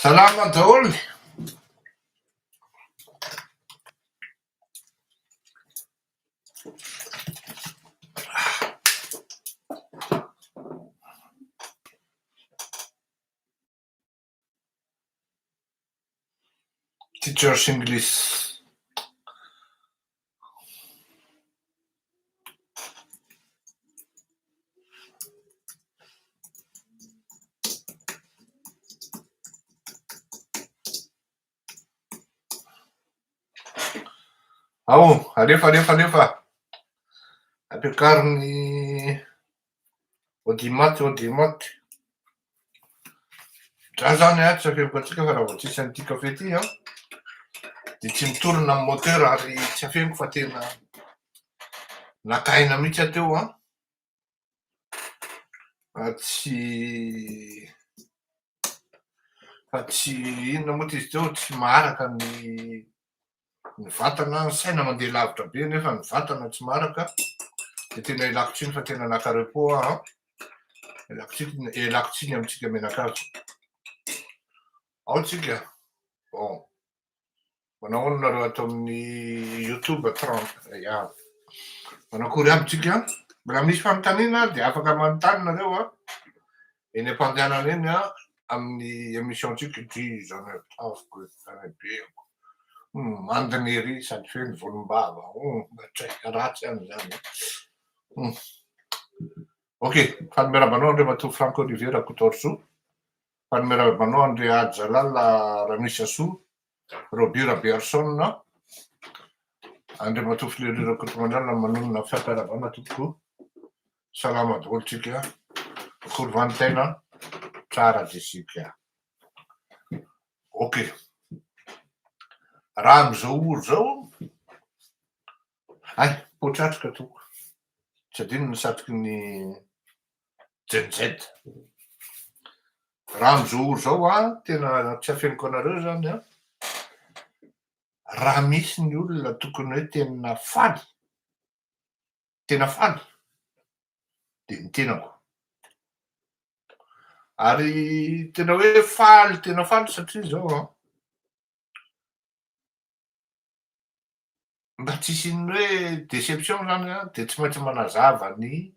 Salama daholo. Teachers English. Ao, alefa, alefa, alefa. Ampiakaro ny audimat, audimat. Za zany an, tsy afeniko antsika fa raha vao tsisy an'ity kafe ity an, dia tsy mitorina ny moteur ary tsy afeniko fa tena naka aina mihitsy aho teo an. Fa tsy fa tsy inona moa ty izy teo, tsy maharaka ny ny vatana, ny saina mandeha lavitra be nefa ny vatana tsy maharaka, de tena ialako tsiny fa tena naka repos aho an, ialako tsiny ialako tsiny amintsika mianakavy. Ao tsika, bon. Manao ahoana nareo ato amin'ny youtube 30 ya. Manao akory aby tsika? Raha misy fanontaniana dia afaka manontany nareo a. Eny am-pandehanana eny a amin'ny émission tsika ity zany atafiko zany be. Mandina ery sady feno volombava. Tray ratsy any zany. Ok, faly miarahaba anao Andriamatoa Franck Olivier Rakotoarisoa. Faly miarahaba anao Andrea Jalal Ramisasoa, Roby Rabearison, Andriamatoa Fleury Rakotomanala manonona fiampiarahabana tompoko. Salama daholo tsika. Akory va ny tena? Tsara Jessica. Ok. Raha amizao ora zao, hay, potratrika tompoko. Tsy adino ny satroky ny Gen Z. Raha amizao ora zao an, tena tsy afeniko anareo zany an, raha misy ny olona tokony hoe tena faly, tena faly, de ny tenako. Ary tena hoe faly, tena faly satria zao an, Mba tsy hisian'ny hoe déception zany an, dia tsy maintsy manazava ny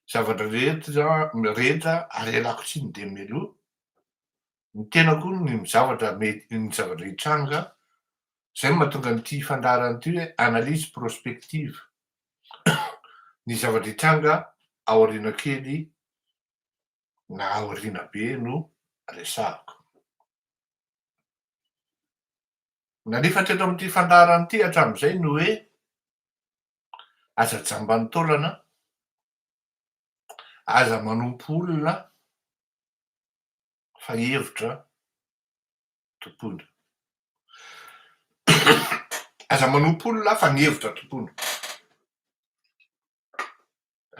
zavatra rehetra rehetra ary ialako tsiny dia mialoha ny tenako ny zavatra mety ny zavatra hitranga, zay no mahatonga an'ity fandaharana ity hoe analyse prospective, ny zavatra hitranga aoriana kely na aoriana be no resahako. Nalefa teto amin'ity fandaharana ity hatramin'izay ny hoe aza jamban'ny taolana, aza manompo olona fa hevitra tompoina. Aza manompo olona fa ny hevitra tompoina.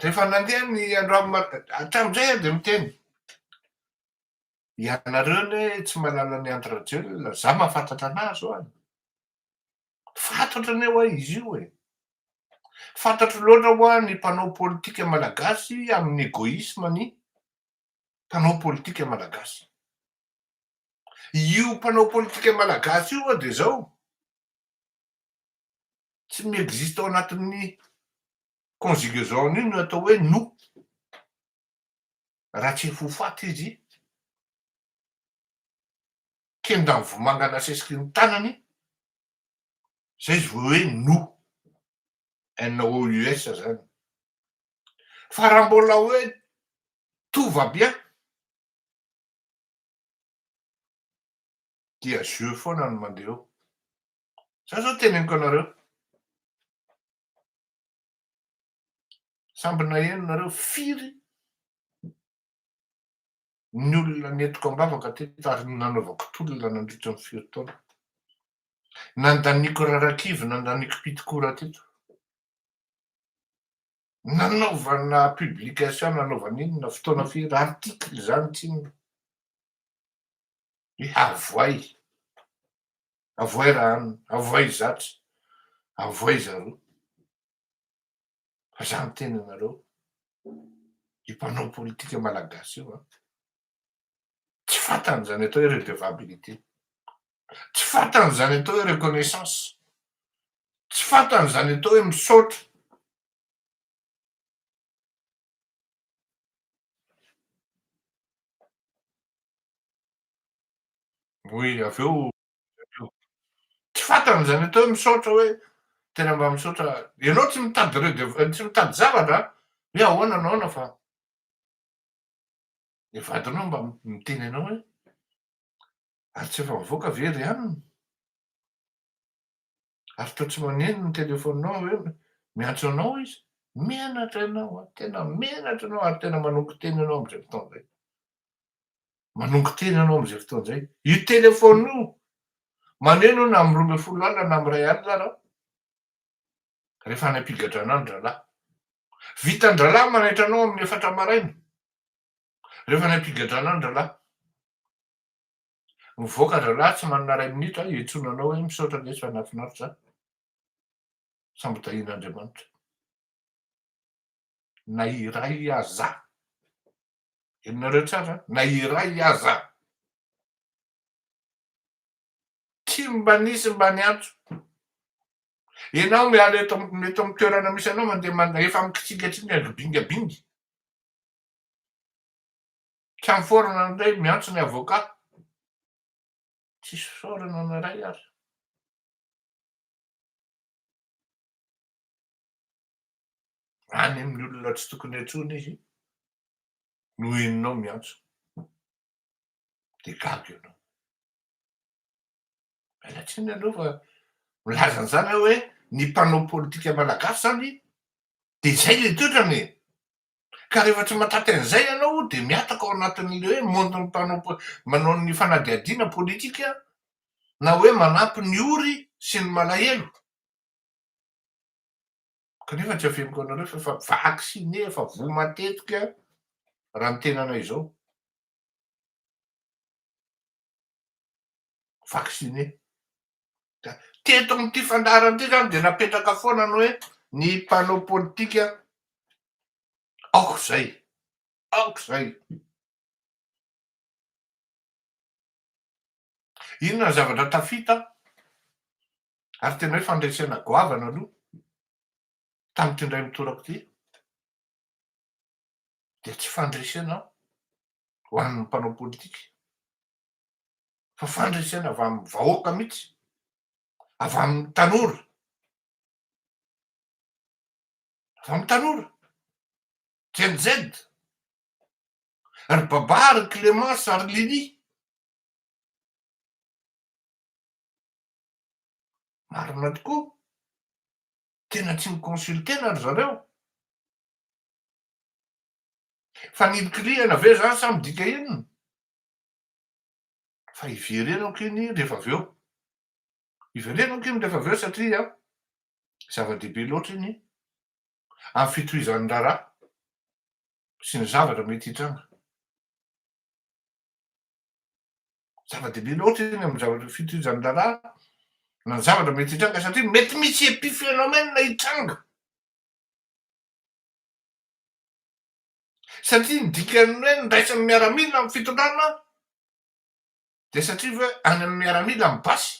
Rehefa nandeha ny andro hatramin'izay aho dia miteny Ianareo anie tsy mahalala an'i Andry Rajoelina, za mahafantatra anazy ho'a. Fantatro anie ho'a izy io e. Fantatro loatra ho'a ny mpanao politika malagasy amin'ny egoisme-ny mpanao politika malagasy. Io mpanao politika malagasy io ho'a dia zao, tsy mi-existe ao anatin'ny conjugaison-n'io ny atao hoe nous. Raha tsy efa ho faty izy, kendan'ny vomanga nasesiky ny tanany, zay izy vao hoe nous, NOUS zany. Fa raha mbola hoe tout va bien, dia jeu foana no mandeha eo. Za zao teneniko anareo, Samby naheno nareo firy ny olona nentiko am-bavaka teto ary nanaovako tolona nandritra ny firy taona. Nandaniako rarakivy, nandaniako pitikora teto. Nanaovana publication, nanaovana inona, fotoana firy, article izany tsinona. Hoe avoay, avoay raha anona, avoay izatsy, avoay izaroa. Fa za miteny anareo, io mpanao politika malagasy io an, tsy fantany izany atao hoe redevabilité. Tsy fantany izany atao hoe reconnaissance. Tsy fantany izany atao hoe misaotra. Oui, avy eo tsy fantany izany atao hoe misaotra hoe tena mba misaotra. Ianao tsy mitady redev- tsy mitady zavatra hoe ahoana na ahoana fa ny vadinao mba miteny anao hoe ary tsy efa mivoaka ve ry anona? Ary toa tsy maneno ny telefaoninao hoe miantso anao izy? Menatra ianao an, tena menatra ianao ary tena manongo tena ianao amin'izay fotoana izay. Manongo tena ianao amin'izay fotoana izay. Io telefaonina io, maneno io na amin'ny 12 alina na amin'ny iray alina ary rehefa any am-pigadrana any dralahy. Vitan-dralahy manaitra anao amin'ny efatra maraina rehefa any am-pigadrana any dralahy. Mivoaka dralahy tsy manana iray minitra hiantsoana anao hoe misaotra lesy fa nahafinaritra a. Samby tahian'Andriamanitra. Na iray aza. Henonareo tsara an? Na iray aza. Tsy mba nisy mba niantso. Ianao miala eto eto amin'ny toerana misy anao mandeha mandeha efa mikitsingatsinga kibingabinga. Tsy en forme indray miantso ny avocat. Tsisy fisaorana na iray ary. Any amin'ny olona tsy tokony antsoina izy no henonao miantso. Dia gaga ianao. Miala tsiny aloha fa milaza an'izany aho hoe ny mpanao politika malagasy zany dia izay ilay toetrany e. Ka rehefa tsy mahatraty an'izay ianao dia mihataka ao anatin'ilay hoe monde-n'ny mpanao manao ny fanadihadiana politika na hoe manampy ny ory sy ny malahelo. Kanefa tsy afeniko anareo fa efa vacciné, efa voa matetika raha ny tenanay izao. Vacciné. Ka teto amin'ity fandaharana ity zany dia napetraka foana ny hoe ny mpanao politika aoka izay, aoka izay. Inona ny zavatra tafita ary tena hoe fandresena goavana aloha tamin'ity indray mitoraka ity dia tsy fandresena ho an'ny mpanao politika fa fandresena avy amin'ny vahoaka mihitsy, avy amin'ny tanora, avy amin'ny tanora, Gen Z, ry Babà, ry Clémence, ry Lily. Marina tokoa, tena tsy mi-consulter-na ry zareo. Fanilikilihana ve zany sa midika inona? Fa hiverenako iny rehefa avy eo. Hiverenako iny rehefa avy eo satria zava-dehibe loatra iny amin'ny fitohizan'ny raharaha sy ny zavatra mety hitranga. Zava-dehibe loatra iny amin'ny zavatra fitohizan'ny raharaha na ny zavatra mety hitranga satria mety misy épiphénomène hitranga. Satria ny dikan'ny hoe niraisan'ny miaramila amin'ny fitondrana dia satria ve any amin'ny miaramila ny basy?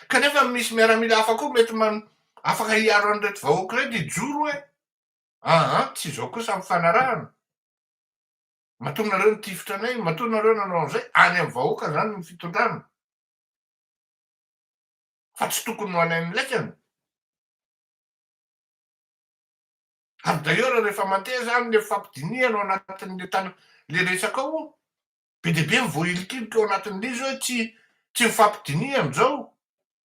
Kanefa misy miaramila hafa koa mety man afaka hiaro an'ireto vahoaka ireto hijoro hoe aa tsy izao kosa ny fanarahana. Matoa nareo nitifitra anay, matoa nareo nanao an'izay, any amin'ny vahoaka izany ny fitondrana. Fa tsy tokony ho any amin'ny laikany. Ary d'ailleurs rehefa mandeha zany le fampidinihana ao anatin'le tana le resaka ao, be dia be ny voahilikilika ao anatin'le izy hoe tsy tsy mifampidinihana zao,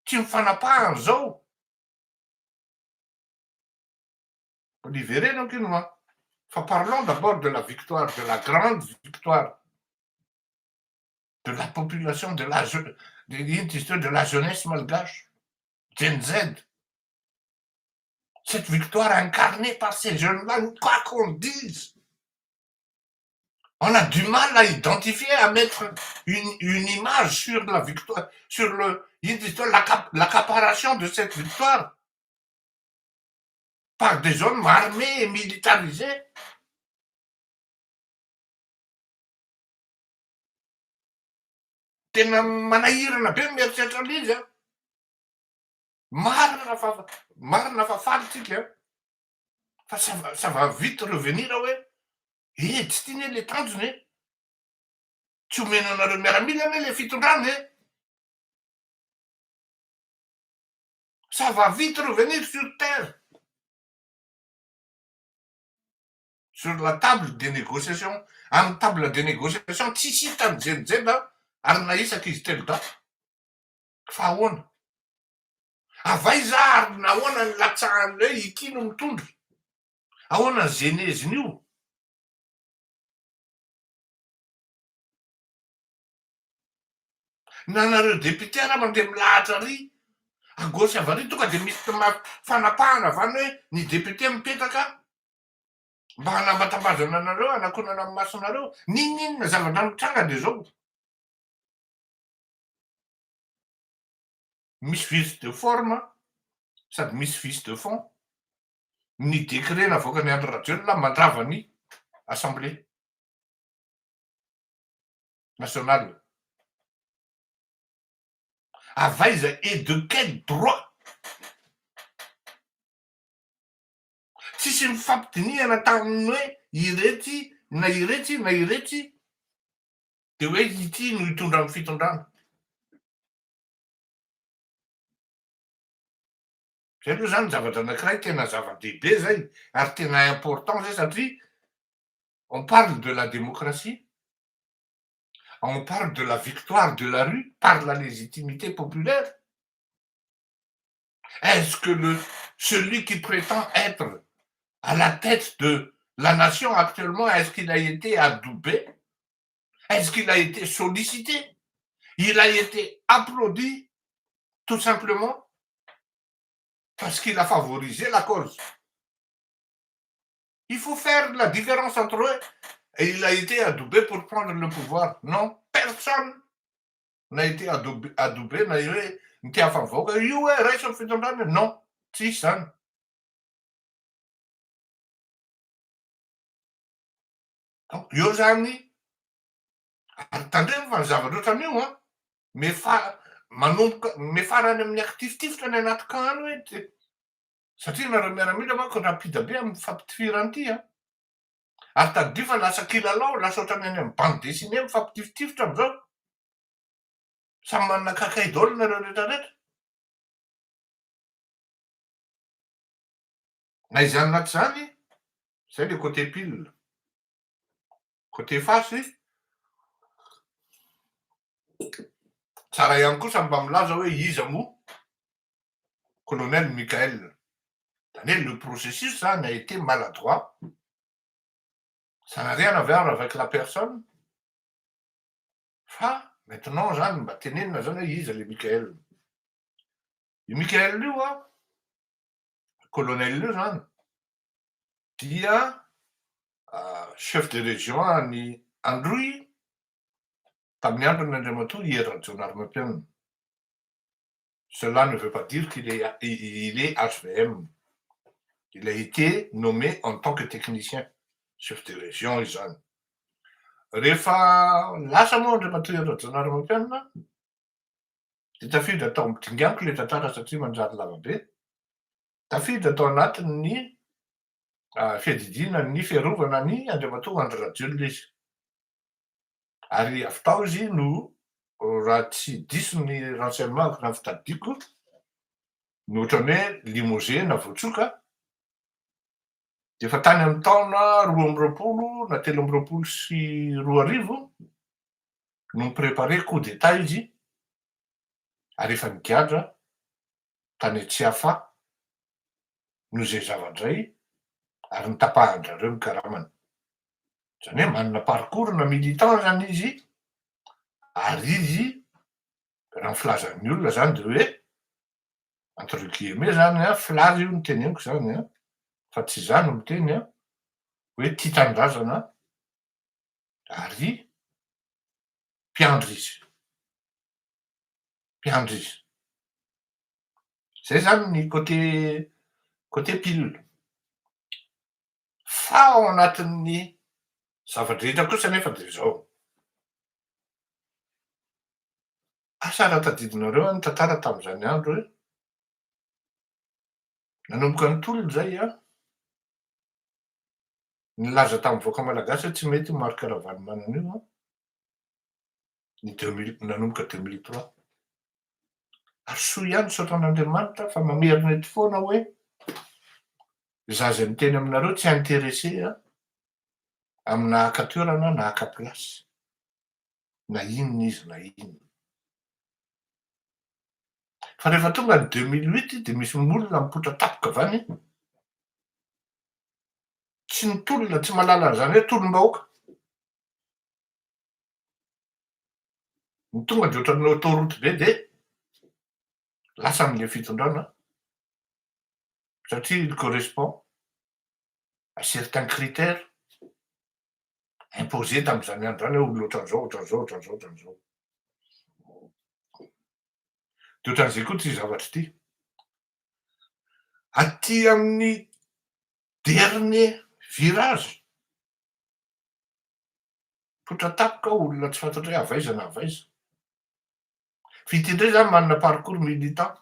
tsy mifanapahana zao. Mbola hiverenako iny hoa. Fa parlons d'abord de la victoire, de la grande victoire de la population, de la de ino izy teo, de la jeunesse malgache, Gen Z. Cette victoire incarnée par ces jeunes-là, quoi qu'on dise, on a du mal à identifier, à mettre une, une image sur la victoire, sur le, l'accaparation de cette victoire par des hommes armés et militarisés. Tena manahirana be ny mieritreritra an'izy an. Marina fa marina fa faly tsika an, fa ça va ça va vite revenir hoe eh tsy ty ne le tanjona e, tsy omena anareo miaramila anie le fitondrana e. Ça va vite revenir sur terre. Sur la table des négociations, amin'ny table des négociations tsisy hita ny jenijena ary na isaky izy 3 dahy. Fa ahoana? Avy aiza ary nahoana ny latsahan'ny hoe ity no mitondra? Ahoana ny genèse-n'io? Na nareo député ara mandeha milahatra ary à gauche avy ary tonga de misy fanapahana avy any hoe ny député mipetraka mba hanambatambazana anareo, hanakonana ny masonareo. N'inon'inona zavatra mitranga de zao. Misy vice de forme sady misy vice de fond. Ny décret navoakan'i Andry Rajoelina mandrava ny assemblée nationale. Avy aiza et de quel droit? Tsisy mifampidinihana tamin'ny hoe iretsy na iretsy na iretsy de hoe ity no hitondra amin'ny fitondrana. Zay aloha zany zavatra anankiray tena zava-dehibe zay ary tena important zay satria on parle de la démocratie, on parle de la victoire de la rue par la légitimité populaire. Est-ce que le celui qui prétend être à la tête de la nation actuellement, est-ce qu'il a été adoubé? Est-ce qu'il a été sollicité? Il a été applaudi tout simplement parce qu'il a favorisé la cause. Il faut faire la différence entre eux. Et il a été adoubé pour prendre le pouvoir. Non, personne n'a été adoubé, adoubé na hoe nitiafa vahoaka io hoe raiso ny fitondrana. Non, tsisy zany. Donc eo zany ary tandremo fa ny zavatra ohatran'io an mefa manomboka mefarany amin'ny akitifitifitra ny anaty camp any hoe satria nareo miaramila manko rapide be amin'ny fampitifirana ity an. Ary tadidio fa lasa kilalao, lasa ohatrany any amin'ny bande dessinée mifampitifitifitra amizao. Samy manana kakay daholo nareo rehetrarehetra. Na izany na tsy zany, zay le côté pile. Côté face, tsara ihany koa samy mba milaza hoe iza moa colonel Michael. Zany hoe le processus zany a été maladroit. Ça n'a rien à voir avec la personne. Fa maintenant zany mba tenenina zany hoe iza le Michael. Io Michael io a, colonel io zany, dia chef de région any Androy tamin'ny androny Andriamatoa Hery Rajaonarimampianina. Cela ne veut pas dire qu'il est, il est HVM. Il a été nommé en tant que technicien, chef de région izany. Rehefa lasa moa Andriamatoa Hery Rajaonarimampianina, de tafiditra tao dinganiko le tantara satria manjary lavabe. Tafiditra tao anatin'ny fiadidiana ny fiarovana ny Andriamatoa Andry Rajoelina izy. Ary avy tao izy no raha tsy diso ny renseignement na fitadidiko no ohatrany hoe limogé na voatsoka de efa tany amin'ny taona 2022 na 2023 no mi-préparé coup d'état izy ary efa nigadra tany Tsiafa noho izay zavadray ary nitapahan-drareo ny karamany. Zany hoe manana parcours na militant zany izy ary izy raha ny filazan'ny olona zany de hoe entre guillemets zany a, filaza io no teneniko zany a, fa tsy za no miteny a, hoe tia tanindrazana ary mpiandry izy. Mpiandry izy. Zay zany ny côté pile. Fa ao anatin'ny zava-drehetra kosa nefa de zao. Asa raha tadidinareo ny tantara tamin'izany andro hoe nanomboka ny tolona izay an, nilaza tamin'ny vahoaka malagasy hoe tsy mety io Marc Ravalomanana io an, ny 2000, nanomboka 2003. Ary soa ihany misaotra an'Andriamanitra fa mamerina eto foana hoe za izay miteny aminareo tsy intéressé aho amina haka toerana na haka place na inona izy na inona. Fa rehefa tonga ny 2008 dia misy olona mipoitra tampoka avy any tsy nitolona, tsy mahalala an'izany hoe tolom-bahoaka. Ny tonga dia ohatran'ny autoroute be dia lasa amin'ilay fitondrana satria il correspond à certains critères imposés tamin'izany andro izany hoe olona ohatran'izao, ohatran'izao, ohatran'izao, ohatran'izao. Dia ohatran'izay koa ity zavatra ity. Aty amin'ny dernier virage, Mipoitra tampoka aho olona tsy fantatro hoe avy aiza na avy aiza. Fa ity indray zany manana parcours militant.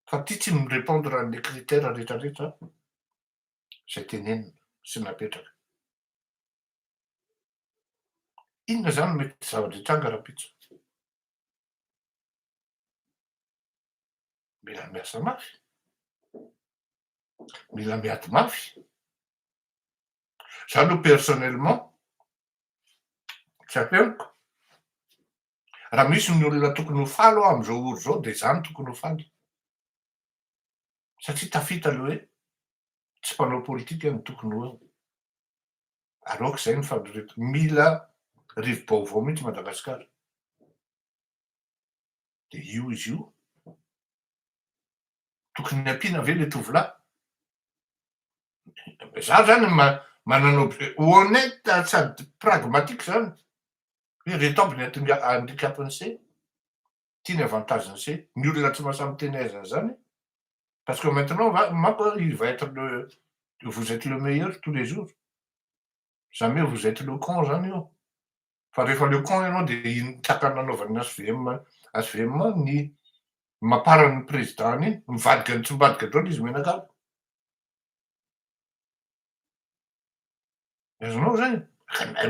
Fa ity tsy mi-répondre an'le critère rehetra rehetra izay tenenina sy napetraka. Inona zany no mety zavatra hitranga rahampitso? Mila miasa mafy. Mila miady mafy. Za aloha personnellement tsy afeniko, raha misy ny olona tokony ho faly aho am'izao ora izao de za no tokony ho faly, satria tafita le hoe tsy mpanao politika no tokony ho eo, ary aoka izay ny fandrireto, mila rivo-baovao mihitsy Madagasikara, de io izy io. Tokony ampiana ve le tovolahy? Za zany manana honnête sady pragmatique zany hoe reto aby ny handicap-n'ny se, ty ny avantage-n'ny se, ny olona tsy mahasahy miteny aiza an'izany parce que maintenant manko il va être le vous êtes le meilleur tous les jours, jamais vous êtes le con zany io. Fa rehefa le con ianao dia iny traka nanaovan'ny HVM HVM ny mamparan'ny président iny, mivadika ny tsy mivadika daholo izy mianakavy. Azonao zay?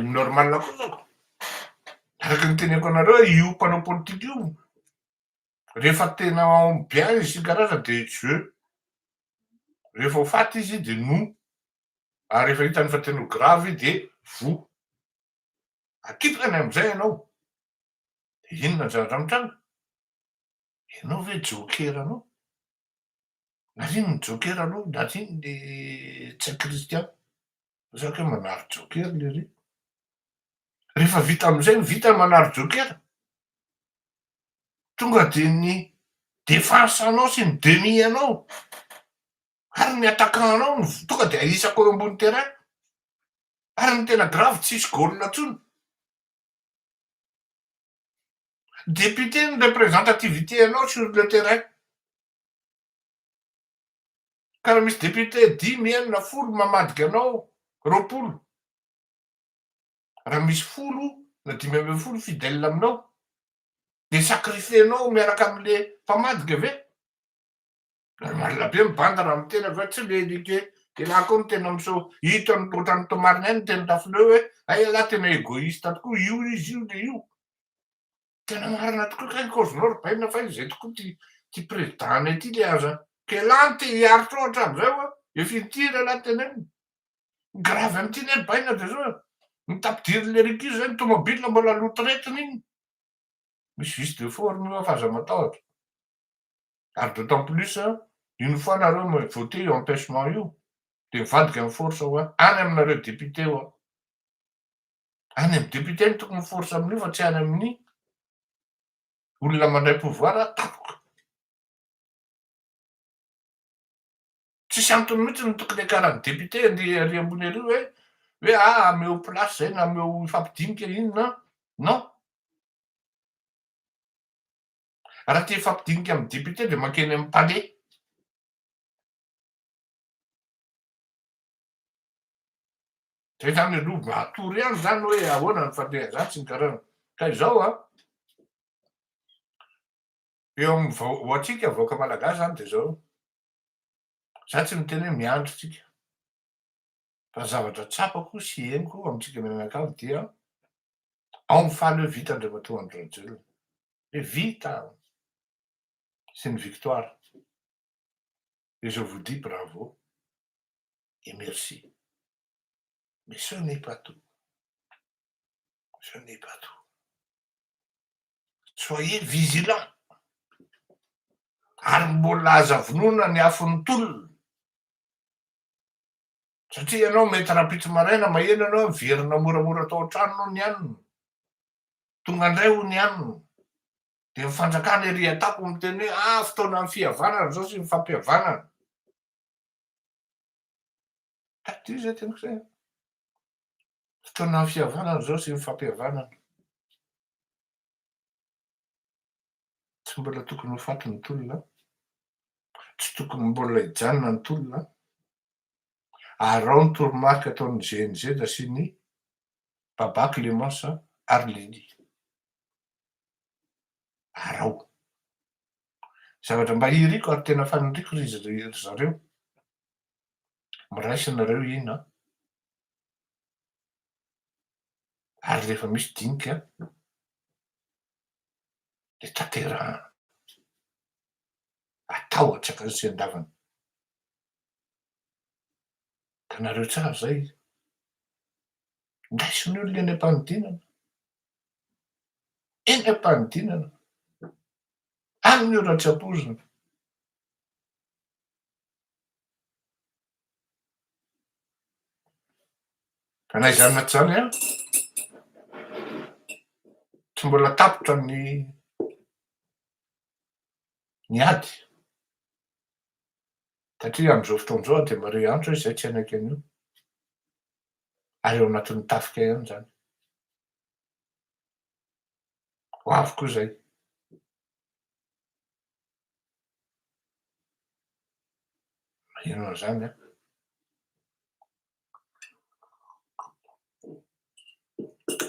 Normal koa zako. Araka ny teneniko anareo io mpanao politika io rehefa tena en bien izy sy ny karazany de je, rehefa ho faty izy de nous, ary rehefa hitany fa tena ho grave de vous. Akipany amizay ianao, de inona ny zavatra mitranga? Ianao ve joker anao? Narino ny joker aloha, narino le Ntsay Christian, zaka hoe manary joker lery. Rehefa vita amizay ny vita ny manary joker, tonga de ny défense anao sy ny demi anao ary ny attaquant anao no tonga de ahisako eo ambony terrain. Ary ny tena grave tsisy goal intsony. Député ny représentativité anao sur le terrain. Ka raha misy député dimy, enina, folo mamadika anao, 20. Raha misy 10 na 15 fidèle aminao, de sacrifienao miaraka am'le mpamadika ve? Normal be mibanda raha miteraka hoe tsy le like elah koa no tena miseho hitany ohatran'ny toa marina ihany ny teny Rafileo hoe hay elah tena égoïste tokoa io izy io le io. Tena marina tokoa kay ny cause-nao ry baina fa izay tokoa ty ty président-nay ty le aza ka elah no te hiaritra ao hatramin'izay oa efa impiry elah tenenina. Grave amin'ity ne ry baina de zao e. Nitapidin'le riky zay ny tomobile mbola lotoretiny iny. Misy vice de forme io fa aza matahotra. Ary d'autant plus une fois nareo voté io empêchement io de mivadika ny force hoa any aminareo député hoa. Any amy député no tokony force amin'io fa tsy any amin'ny olona mandray pouvoir tampoka. Tsisy antony mihitsy no tokony hiakaran'ny député andeha ary ambony ary hoe ah ameo place zay na ameo hifampidinika inona non. Raha te hifampidinika amin'ny député de mankeny amin'ny palais. Zay zany aloha matory ihany zany hoe ahoana ny fandehan'izany sy ny karazany. Ka izao an, eo amin'ny vao- ho antsika vahoaka malagasy zany de zao, za tsy miteny hoe miandry tsika, fa ny zavatra tsapako sy henoko amintsika mianakavy dia ao mifaly hoe vita Andriamatoa Andry Rajoelina, hoe vita c'est une victoire et je vous dis bravo et merci mais ce n'est pas tout, ce n'est pas tout, soyez vigilant ary mbola aza vonoina ny afon'ny tolona satria ianao mety rahampitso maraina maheno ianao miverina moramora tao an-tranonao ny anona, tonga indray hoy ny anona. Dia ny fanjakana ery an-tampony miteny hoe ah fotoanan'ny fihavanana izao sy ny fampihavanana. Tadidio izay teniko izay an. Fotoanan'ny fihavanana izao sy ny fampihavanana. Tsy mbola tokony ho faty ny tolona, tsy tokony mbola hijanona ny tolona, ary ao ny toromarika ataon'ny GNZ sy ny Baba Clémence ary Lily. Araho. Zavatra mba iriko ary tena faniriako ry ry zareo, miraisa nareo iny an, ary rehefa misy dinika de tanterahana, atao an-tsakany sy an-davany. Hitanareo tsara zay, raiso ny olona eny am-panidinana. Eny am-panidinana, any ny ora tsy ampoizina. Fa na izany na tsy izany an, tsy mbola tapitra ny ny ady satria amin'izao fotoana izao dia mba re antso hoe izay tsy hanaiky an'io ary ao anatin'ny tafika ihany izany. Ho avy koa izay. Maheno an'izany an.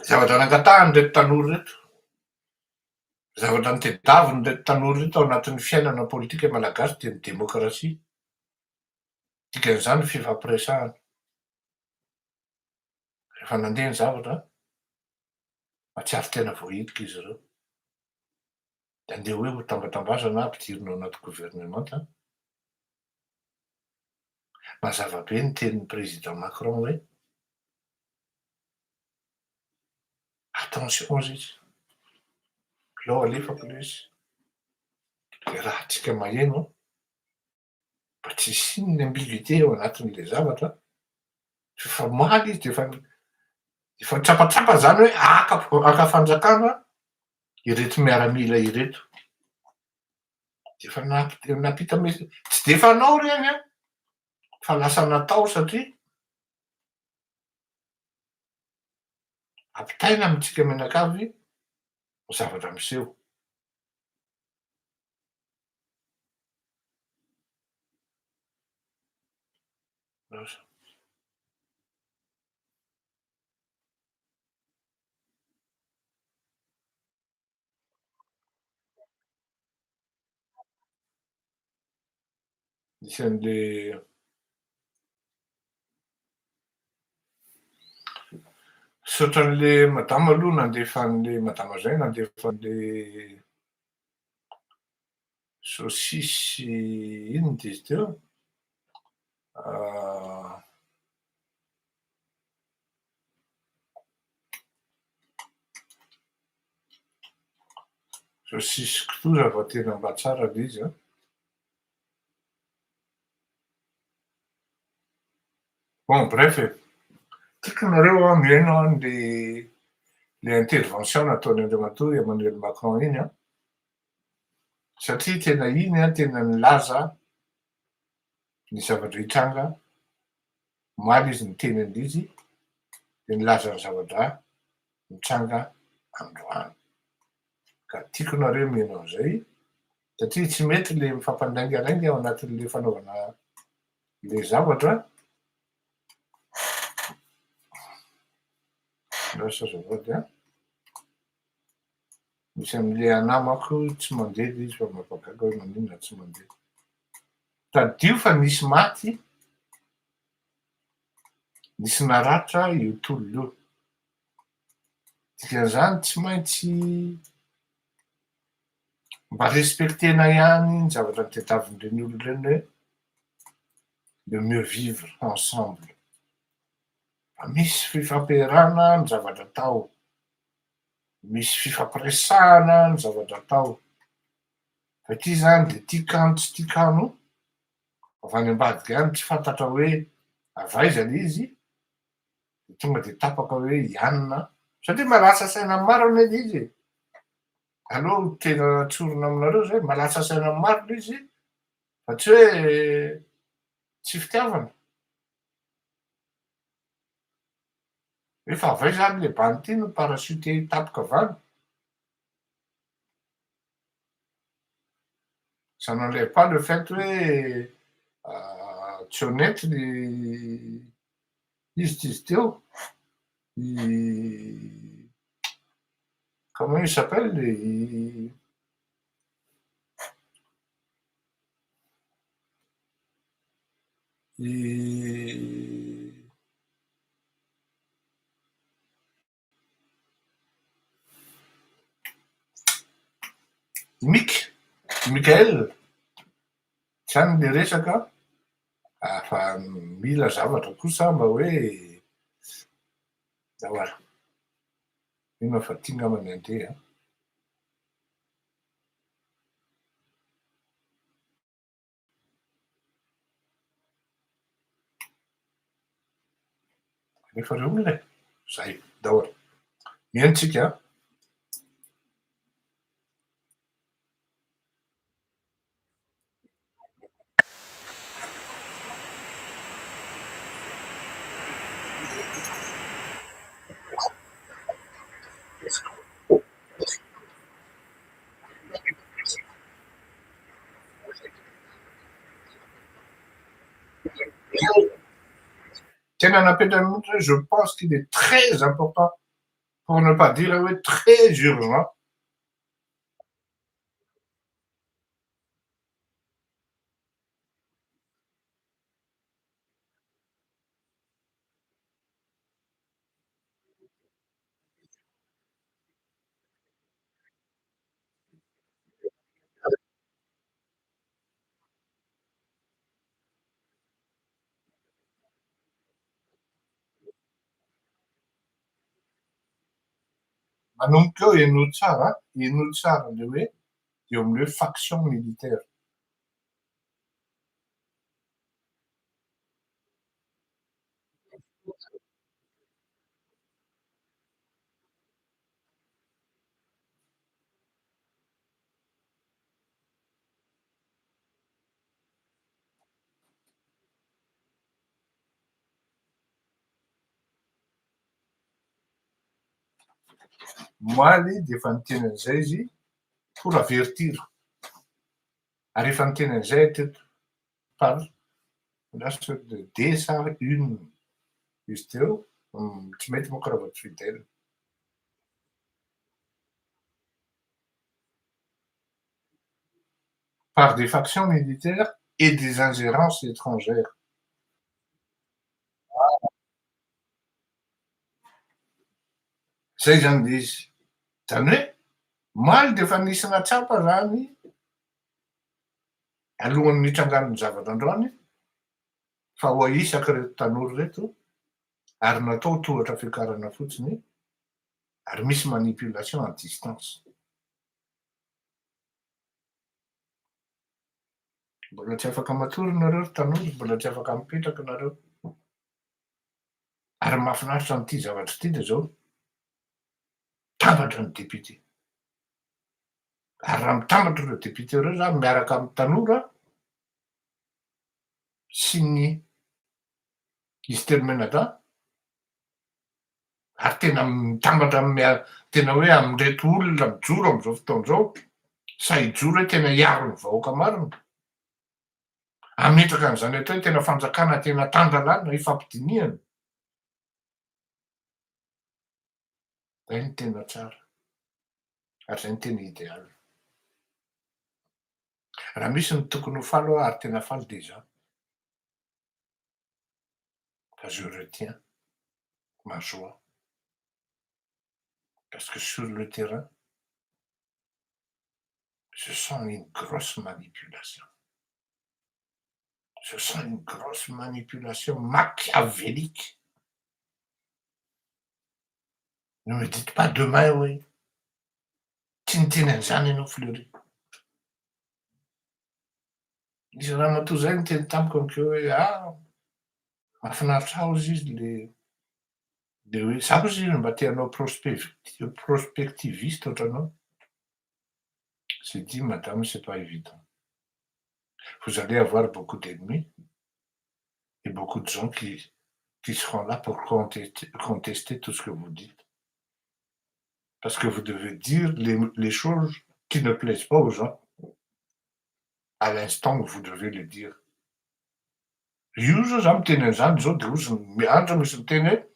Zavatra nangatahan'ireto tanora ireto, zavatra notediavin'ireto tanora ireto ao anatin'ny fiainana politika malagasy dia ny demokrasia. Dikan'izany ny fifampiresahana. Rehefa nandeha ny zavatra, mahatsiaro tena voahilika izy ireo. Dia andeha hoe ho tambatambazana ampidirina ao anaty governemanta. Mazava be ny tenin'ny président Macron hoe attention hozy izy, aleo alefako ilay izy, dia raha tsika maheno an. mba tsy hisian'ny ambiguïté ao anatin'ilay zavatra, fa efa omaly izy de efa efa nitsapatsapa zany hoe haka haka fanjakana ireto miaramila ireto, de efa nampi- nampita message, tsy de fanao ireny an, fa lasa natao satria ampitaina amintsika mianakavy ny zavatra miseho. Nisy an'le Misaotra an'le madama aloha nandefa an'le madama zay nandefa an'le saosisy inona izy teo? Saosisy kitoza fa tena mba tsara le izy an. Bon bref e, tiako nareo an mihaino an le le intervention nataon'i Andriamatoa Emmanuel Macron iny an, satria tena iny an tena nilaza ny zavatra hitranga, omaly izy niteny an'ilay izy dia nilaza ny zavatra mitranga androany. Ka tiako nareo mihaino an'izay satria tsy mety le mifampandaingalainga ao anatin'le fanaovana le zavatra. Lasa azafady an. Misy an'le anà manko tsy mandeha le izy fa mampagaga hoe maninona tsy mandeha. Tadidio fa nisy maty, nisy naratra io tolona io. Dikan'izany tsy maintsy mba respecter-na ihany ny zavatra notadiavin'ireny olona ireny hoe le mieux vivre ensemble. Mba misy fifampiarahana ny zavatra atao, misy fifampiresahana ny zavatra atao. Fa ity zany de tia kano tsy tia kano, avy any ambadika any tsy fantatra hoe avy aiza le izy, de tonga de tapaka hoe hianina, satria mahalasa saina ny maro anie le izy e! Aleo tena tsorina aminareo zay, mahalasa saina ny maro le izy fa tsy hoe tsy fitiavana. Hoe fa avy aiza ary le bandy ty no parachute tapoka avy any? Ça n'enlève pas le fait hoe tsy honnête ny izy ty izy teo, i comment il s'appelle i i Mika, Mickaël, tsy any le resaka fa mila zavatra kosa mba hoe ndao ary, mino aho fa ty angamba ny andeha. Alefa reo olona e! Zay, ndao ary. Mihaino tsika an! Tena napetrany mihitsy hoe je pense qu'il est très important pour ne pas dire hoe très urgent. Manomboka eo henoy tsara, henoy tsara le hoe eo amin'ny hoe faction militaire. Omaly dia efa niteny an'izay izy pour avertir. Ary efa niteny an'izay aho teto par lasa deux sa une izy teo, tsy mety manko raha vao tsy fidèle. Par des factions militaires et des ingérences étrangères. Zay zany le izy. Zany hoe omaly dia efa nisy nahatsapa zany alohan'ny nitrangan'ny zavatra androany fa ho ahisaka ireto tanora ireto ary natao tohatra fiakarana fotsiny ary misy manipulation à distance. Mbola tsy afaka matory nareo ry tanora, mbola tsy afaka mipetraka nareo. Ary ny mahafinaritra an'ity zavatra ity dia zao, mitambatra ny député. Ary raha mitambatra ireo député ireo zany miaraka amin'ny tanora sy ny izy telo mianadahy, ary tena mitambatra amin'ny tena hoe amin'ireto olona mijoro amin'izao fotoana izao, sahy hijoro hoe tena hiaro ny vahoaka marina, hametraka an'izany atao hoe tena fanjakana tena tan-dalàna ifampidinihana, izay no tena tsara. Ary zay no tena idéal. Raha misy ny tokony ho faly aho ary tena faly dia izaho. Fa je retiens ma joie. Parce que sur le terrain, je sens une grosse manipulation. Je sens une grosse manipulation machiavélique. Ne me dites pas demain hoe tsy niteny an'izany ianao Fleury. Nisy ramatoa zay niteny tamiko amiko hoe ah mahafinaritra ahy hozy izy le le hoe za kosa izy mba te hanao prospectiviste ohatranao. J'ai dit madame c'est pas évident. Vous allez avoir beaucoup d'ennemis et beaucoup de gens qui seront là pour contester tout ce que vous dites. Parce que vous devez dire les choses qui ne plaisent pas aux gens à l'instant où vous devez le dire. Io zao za miteny an'izany zao de ozy miandro misy miteny hoe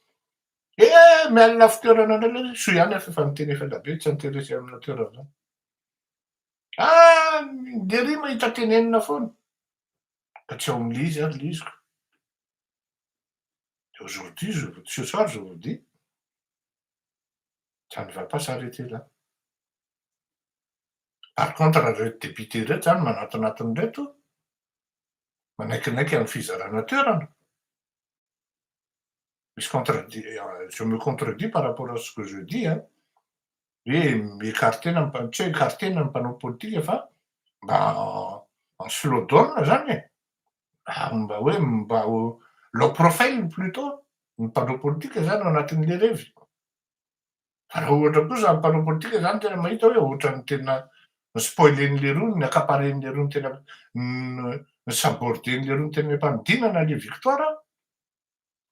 eh mialina fitoerana indray le soa ihany aho fa efa niteny efa ela be tsy intéressé amina toerana zany. Ah ndery mahita tenenina foana ka tsy ao am'le izy ary le izy ko. Aujourd'hui, ce soir, je vous dis, ça ne va pas s'arrêter là. Par contre, reto député reto zany manatinatiny reto, manaikinaiky amy fizarana toerana. Misy contredit, je me contredis par rapport à ce que je dis, hein. Hoe mi-écartena tsy hoe écartena ny mpanao politika fa mba en slow down zany e. Mba hoe mba low profile plutôt ny mpanao politika zany ao anatin'le revy. Fa raha ohatra kosa ny mpanao politika zany tena mahita hoe ohatran'ny tena ny-spoilen'le rony, ny accaparen'le rony tena ny saborden'le rony tena ampanodinana le victoire,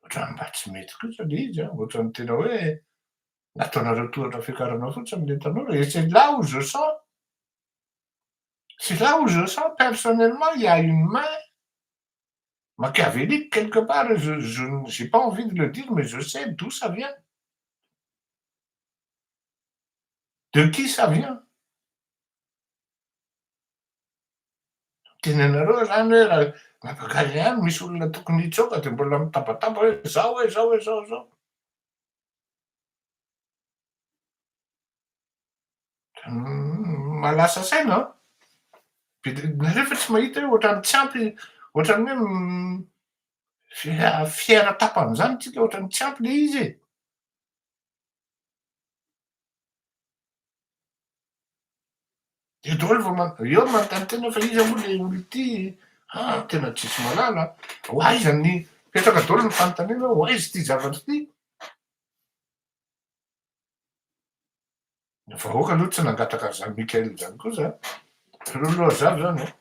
ohatrany mba tsy mety kosa le izy a, ohatran'ny tena hoe nataonareo tohatra fiakarana fotsiny le tanora. Et c'est là où je sens, c'est là où je sens personnellement, il y a une main machiavélique quelque part. Je j'ai pas envie de le dire, mais je sais d'où ça vient. De qui ça vient. Teny anareo zany hoe raha mampagaga ihany misy olona tokony hitsoka de mbola mitabataba hoe zao hoe zao hoe zao zao. Mahalasa saina an. Be de nareo fa tsy mahita hoe ohatran'ny tsy ampy, ohatran'ny hoe fier tapany zany tsika, ohatran'ny tsy ampy le izy e. Eo daholo vao eo manontany tena fa iza moa le olo ity, ah tena tsisy mahalala, ho aiza ny, mipetraka daholo ny fanontaniana hoe ho aiza ity zavatra ity. Ny vahoaka aloha tsy nangataka an'izany Mickaël izany kosa an! Nareo aloha hazava izany an!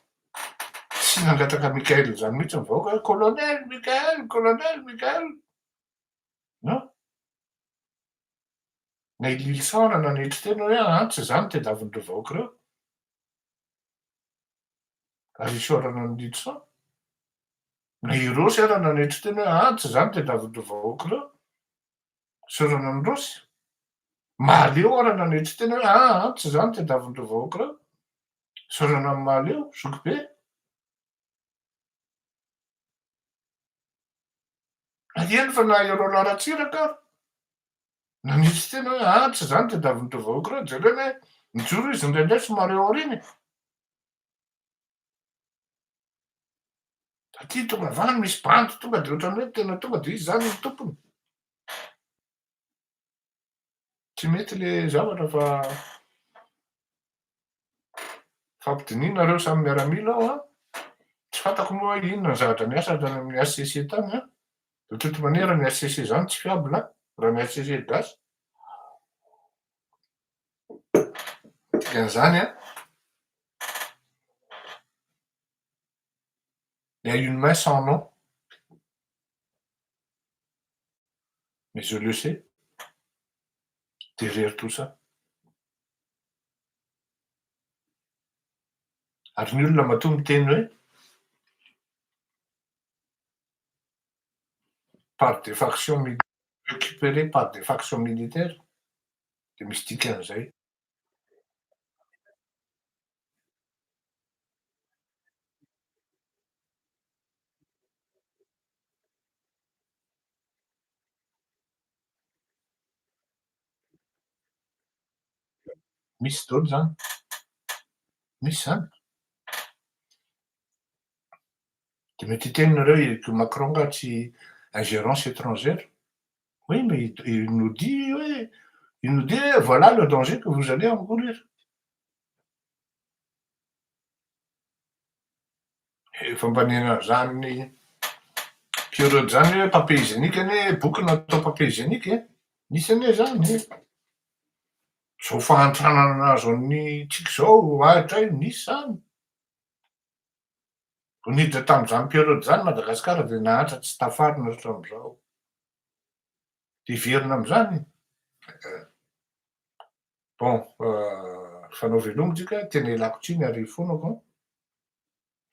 Tsy nangataka Mickaël izany mihitsy ny vahoaka hoe colonel Mickaël, colonel Mickaël! Non! Na i Lilison ary nanetry tena hoe aa tsy izany no tadiavin'ireo vahoaka ireo. Ary isaorana an'i Lilison. Na i Rossy ary nanetry tena hoe aa tsy izany no tadiavin'ireo vahoaka ireo. Isaorana an'i Rossy. Mahaleo ary nanetry tena hoe aa tsy izany no tadiavin'ireo vahoaka ireo. Isaorana an'i Mahaleo, zokibe. Na eny fa na i Roland Ratsiraka ary. Nanitsy tena hoe ah tsy izany tadiavin'ireo vahoaka ireo, jereo anie mijoro izy indraindray somary ao aoriana e. Aty tonga avy any misy bandy tonga dia ohatran'ny hoe tena tonga dia izy izany no tompony. Tsy mety le zavatra fa fampidiniana reo samy miaramila ao an. Tsy fantako moa hoe inona ny zavatra niasa tany amin'ny HCC tany an. De toute manière ny HCC zany tsy fiable raha ny HCC gasy. Dikan'izany an, il y a une main sans nom. Mais je le sais, derrière tout ça. Ary ny olona matoa miteny hoe par des factions récupérées par des factions militaires dia misy dikan'izay. Misy daholo zany. Misy zany. De mety hiteny nareo i Macron nga tsy ingérence étrangère. Oui mais il nous dit hoe, il nous dit hoe voilà le danger que vous allez encourir. Efa mba niainana zany période zany hoe papier hygiénique anie boky natao papier hygiénique e. Nisy anie zany e. Zao fahantrana nahazo an'ny tsika zao ahitra io nisy zany. Vao niditra tam'zany période zany Madagasikara de nahantra tsy tafarina hatram'izao. De hiverina am'zany? Bon, fanao veloma tsika, tena ialako tsiny ary ifonako an,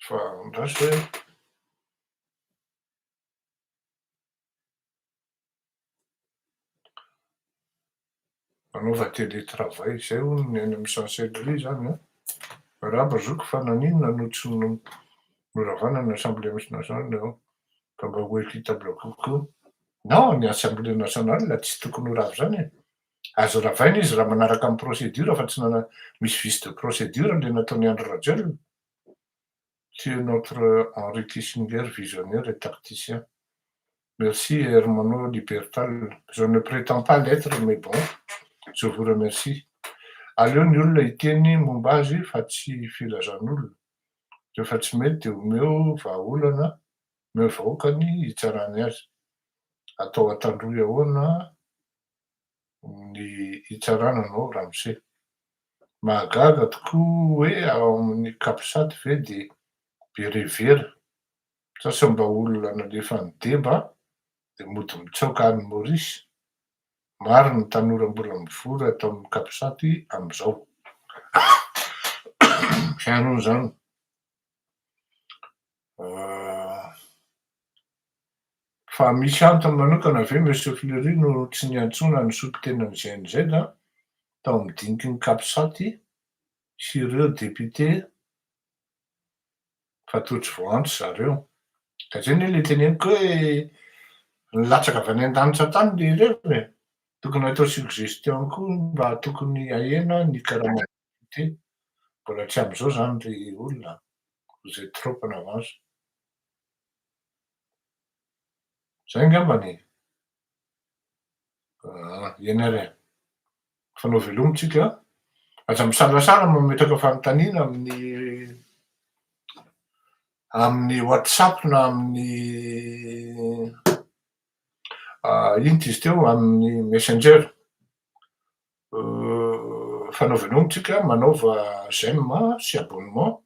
fa andraso hoe manaova télétravail, zay hono ny any amy chancellerie zany an. Miarahaba zoky fa naninona no tsy noravana ny assemblée nationale fa mba ho équitable kokoa. Non, ny assemblée nationale tsy tokony ho rava zany e. Azo ravaina izy raha manaraka amy procédure fa tsy nana misy vice de procédure le nataony Andry Rajoelina. C'est notre Henri Kissinger, visionnaire et tacticien. Merci Hermano Libertal. Je ne prétends pas l'être, mais bon, je vous remercie. Aleo ny olona hiteny momba azy fa tsy filazan'olona. Rehefa tsy mety de omeo vahaolana, omeo vahoakany hitsarany azy. Atao atandroy ahoana ny hitsarana anao ramose. Mahagaga tokoa hoe ao amin'ny capsat ve de be revera. Sa mba olona nalefan'ny Deba de mody mitsaoka any Maurice. Maro ny tanora mbola mivory atao amin'ny capsat am'izao. Zany hono zany. Fa misy antony manokana ve Monsieur Fleury no tsy niantsoana ny solontenan'ny GNZ tao amin'ny diniky ny capsat sy ireo député fa toa tsy voaantso zareo. Ka zay anie le teneniko hoe nilatsaka avy any an-danitra tany le reo e. Tokony atao suggestion koa mba tokony ahena ny karama député. Mbola tsy am'izao zany ry olona. Vous êtes trop en avance. Zay angambany. Eny ary e. Fanao veloma tsika. Aza misalasala mametraka fanontaniana amin'ny WhatsApp na amin'ny ino ty izy teo amin'ny Messenger. Fanao veloma tsika, manaova j'aime sy abonnement.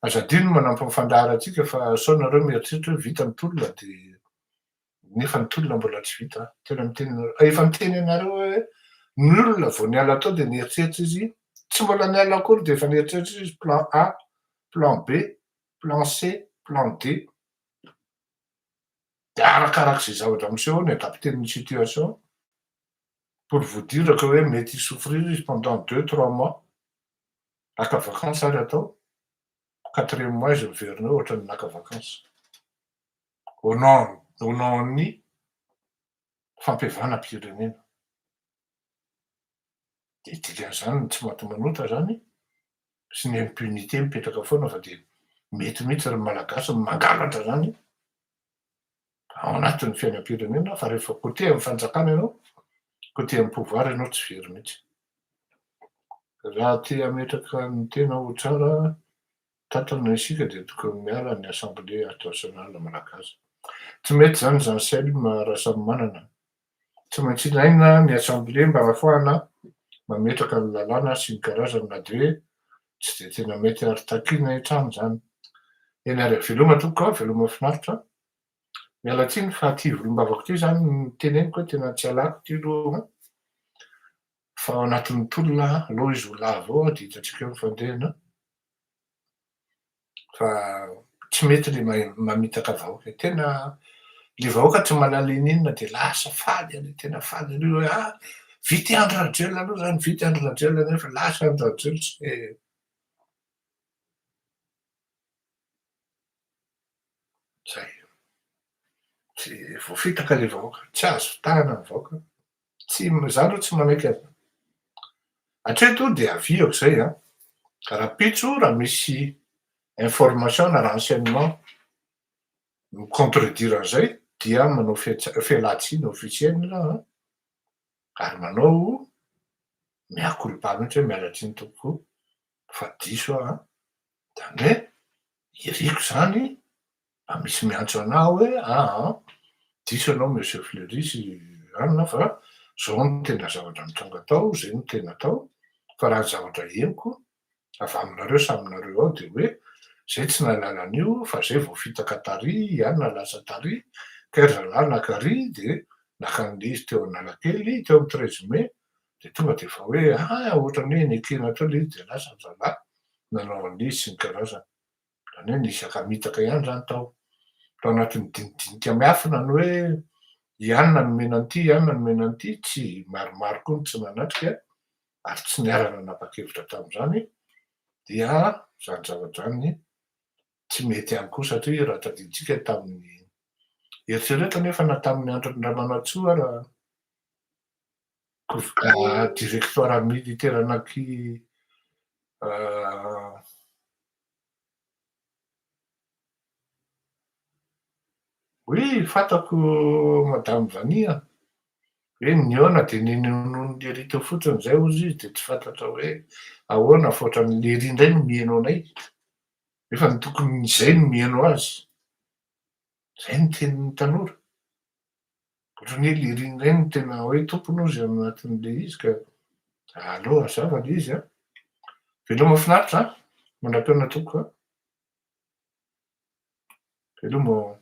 Aza adino manampy ny fandaharantsika fa sao nareo mieritreritra hoe vita ny tolona de nefa ny tolona mbola tsy vita. Tena miteny efa miteny anareo hoe ny olona vao niala tao de nieritreritra izy, tsy mbola niala akory de efa nieritreritra izy plan A, plan B, plan C, plan D. De arakarak'izay zavatra miseho ny adapter-ny situation pour vous dire que hoe mety hi-souffrir izy pendant 2, 3 mois. Naka vacances ary atao. Quatrième mois izy miverina eo ohatran'ny naka vacances. Au nom ny fampihavanam-pirenena. De dikan'izany tsy maty manota zany sy ny impunité mipetraka foana fa de mety mihitsy ry malagasy mangalatra zany ao anatin'ny fiainam-pirenena fa rehefa côté amy fanjakana ianao, côté amy pouvoir ianao tsy very mihitsy. Raha te hametraka ny tena ho tsara tantana isika de tokony miala ny assemblée nationale malagasy. Tsy mety zany Jean Rahasamomanana. Tsy maintsy ilaina ny assemblée mba ahafahana mametraka ny lalàna sy ny karazany na de hoe tsy de tena mety ary takina hatrany zany. Eny ary veloma tompoko a, veloma finaritra. Miala tsiny fa ty volombavako ty zany ny teneniko hoe tena tsy alako ty aloha fa ao anatin'ny tolona aloha izy ho lava eo de hitantsika eo ny fandehana fa tsy mety le mamitaka vahoaka. Tena le vahoaka tsy mahalala ininona de lasa faly ary tena faly ary hoe vita Andry Rajoelina aloha zany, vita Andry Rajoelina nefa lasa Andry Rajoelina tsy zay. Tsy voafitaka le vahoaka, tsy azo fitahana ny vahoaka. Tsy za aloha tsy manaiky azy. Hatreto dia aviako izay an! Rahampitso raha misy information na renseignement mi-contredire an'izay dia manao fialan-tsiny officiel aho an, ary manao mea culpa mihitsy hoe miala tsiny tompoko fa diso aho an, zany hoe iriko zany mba misy miantso anah hoe aa diso ianao monsieur Fleury sy anona fa zao no tena zavatra mitranga tao, zay no tena atao, fa raha ny zavatra henoko avy aminareo samy nareo ao de hoe zay tsy nahalala an'io fa zay voafitaka tary i anona lasa tary kay ry zalahy naka ry de naka an'le izy teo Analakely teo amy 13 mai de tonga de efa hoe ah ohatran'ny hoe nekena teo le izy de lasa ry zalahy nanao an'le izy sy ny karazany. Zany hoe nisy akamitaka ihany zany tao. Tao anatin'ny dinidinika miafina ny hoe i anona nomena an'ity, i anona nomena an'ity, tsy maromaro koa ny tsy nanatrika ary tsy niara-nanapa-kevitra tamin'izany dia zany zavatra zany tsy mety ihany koa satria raha tadidintsika tamin'ny eritrereto anefa na tamin'ny andron'ny Ramanantsoa raha directoire militaire anaky Oui, fantako madame Vania hoe nihaona de nenonono lery teo fotsiny zay hozy izy de tsy fantatra hoe ahoana fa ohatran'ny lery indray no miheno anay nefa ny tokony zay no miheno azy, zay no tenin'ny tanora, ohatran'ny hoe lery indray no tena hoe tompony hozy ao anatin'le izy ka aleo hazava le izy an. Veloma mahafinaritra an, mandra-pihaona tompoko an. Veloma ô.